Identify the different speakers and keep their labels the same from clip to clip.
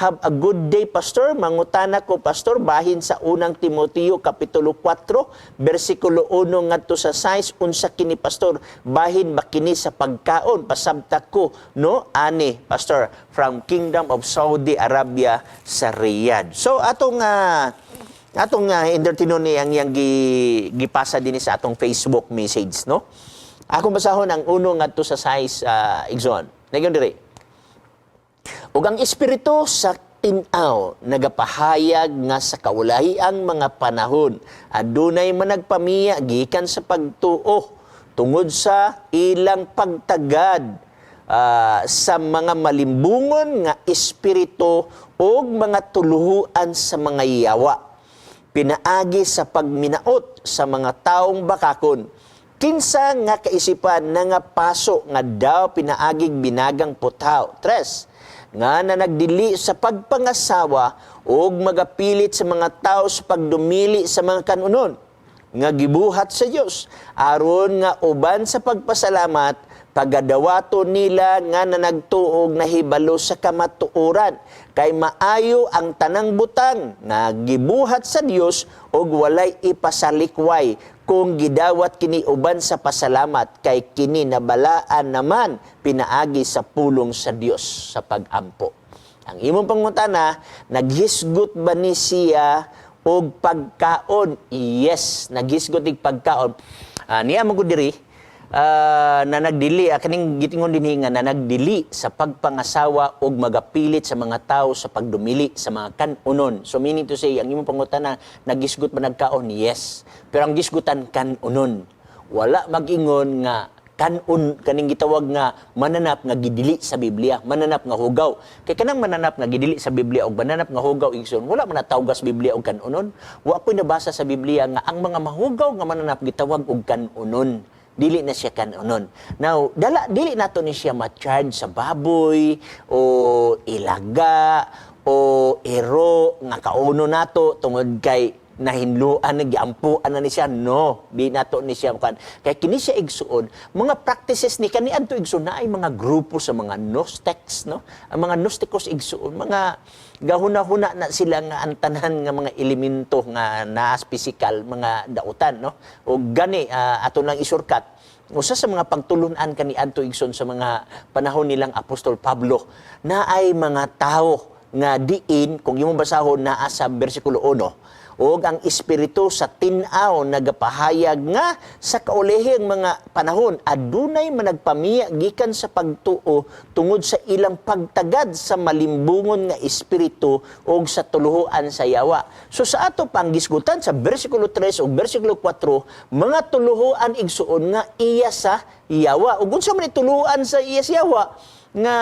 Speaker 1: Have a good day, Pastor. Mangutana ko, Pastor, bahin sa Unang Timoteo kapitulo 4 bersikulo 1 ngadto sa 6, unsa kini, Pastor? Bahin ba kini sa pagkaon? Pasabta ko, no, ani, Pastor, from Kingdom of Saudi Arabia sa Riyadh. So atong entertainon ni ang iyang gipasa dinhi sa atong Facebook message, no? Akong basahon ang 1 ngadto sa 6, igsoon. Nagyon diri. Ug ang espiritu sa tin-aw nagapahayag nga sa kaulahiang mga panahon adunay managpamiya gikan sa pagtuo tungod sa ilang pagtagad sa mga malimbungon nga espiritu ug mga tuluhuan sa mga yawa pinaagi sa pagminaot sa mga taong bakakon. Kinsa nga kaisipan na nga paso nga daw pinaagig binagang puthaw. Tres, nga na nagdili sa pagpangasawa ug magapilit sa mga tao sa pagdumili sa mga kanunon nga gibuhat sa Dios aron nga uban sa pagpasalamat pagadawato nila nga nanagtuog nahibalo sa kamatuoran. Kay maayo ang tanang butang nga gibuhat sa Dios ug walay ipasalikway kung gidawat kini uban sa pasalamat, kay kini nabalaan naman pinaagi sa pulong sa Dios sa pagampo. Ang imong pangutana, naghisgot ba ni siya og pagkaon? Yes, naghisgot og pagkaon. Niya mo diri na nagdili, kaning gitingon dinhi nga na nagdili sa pagpangasawa og magapilit sa mga tao sa pagdumili sa mga kanunon. So meaning to say, ang imong pangutana, nagisgot ba nagkaon? Yes. Pero ang gisgutan, kanunon. Wala mag-ingon nga kanun kaning gitawag nga mananap nga gidili sa Biblia, mananap nga hugaw. Kay kanang mananap nga gidili sa Biblia og mananap nga hugaw, igsoon, wala man natawgas Biblia og kanunon. Wa ko'y nabasa sa Biblia nga ang mga mahugaw nga mananap gitawag og kanunon. Dili na siya kanunon. Now, dala dili nato ni siya ma-charge sa baboy o ilaga o ero nga kauno nato tungod kay nahinluan na giampuan na ni siya. No, di nato ni siya kan kay kini siya, igsuon, mga practices ni kaniadto, igsuon, na ay mga grupo sa mga Gnostics, no? Ang mga Gnostikos, igsuon, mga gahuna-huna na sila nga ang tanan nga mga elemento nga naas physical mga dautan, no? O gani ato lang isurkat usa sa mga pagtulunan kaniadto, igsoon, sa mga panahon nilang Apostol Pablo na ay mga tao nga diin kung imong basahon naa sa bersikulo 1, ug ang espiritu sa tin-aw nagapahayag nga sa kaulihing mga panahon adunay managpamiya gikan sa pagtuo tungod sa ilang pagtagad sa malimbungon nga espiritu ug sa tuluhuan sa yawa. So sa ato pang gisgutan sa bersikulo 3 ug bersikulo 4, mga tuluhuan, igsuon, nga iya sa yawa. Ug unsa man tuluhuan sa iya sa yawa nga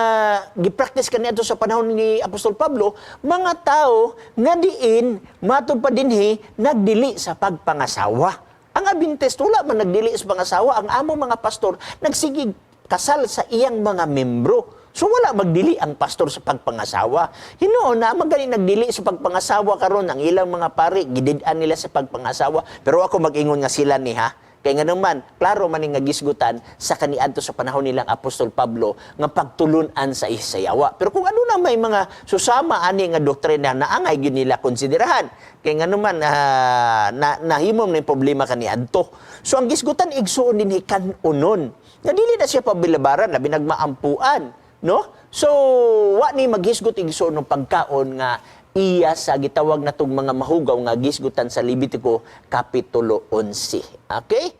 Speaker 1: gipractice kaniadto sa panahon ni Apostol Pablo? Mga tao nga diin matud pa dinhi nagdili sa pagpangasawa. Ang Adventist wala man nagdili sa pangasawa. Ang among mga pastor nagsigig kasal sa iyang mga membro. So wala magdili ang pastor sa pagpangasawa. Hinuon na magani nagdili sa pagpangasawa karon ang ilang mga pari, gidid-an nila sa pagpangasawa. Pero ako mag-ingon nga sila ni ha. Kay nga naman, klaro man nga gisgutan sa kaniadto sa panahon nilang Apostol Pablo nga pagtulun-an sa isayawa. Pero kung ano na may mga susama ani nga doktrina na angay gyud nila konsiderahan. Kay nga naman na nahimom na yung problema kaniadto. So ang gisgutan, igsuon, dinhi kanunon. Nga dili na siya pabilabaran labi nagmaampuan, no? So wa ni maghisgot, igsuon, ng pagkaon nga iya sa gitawag natong mga mahugaw nga gisgutan sa Levitico kapitulo 11. Okay?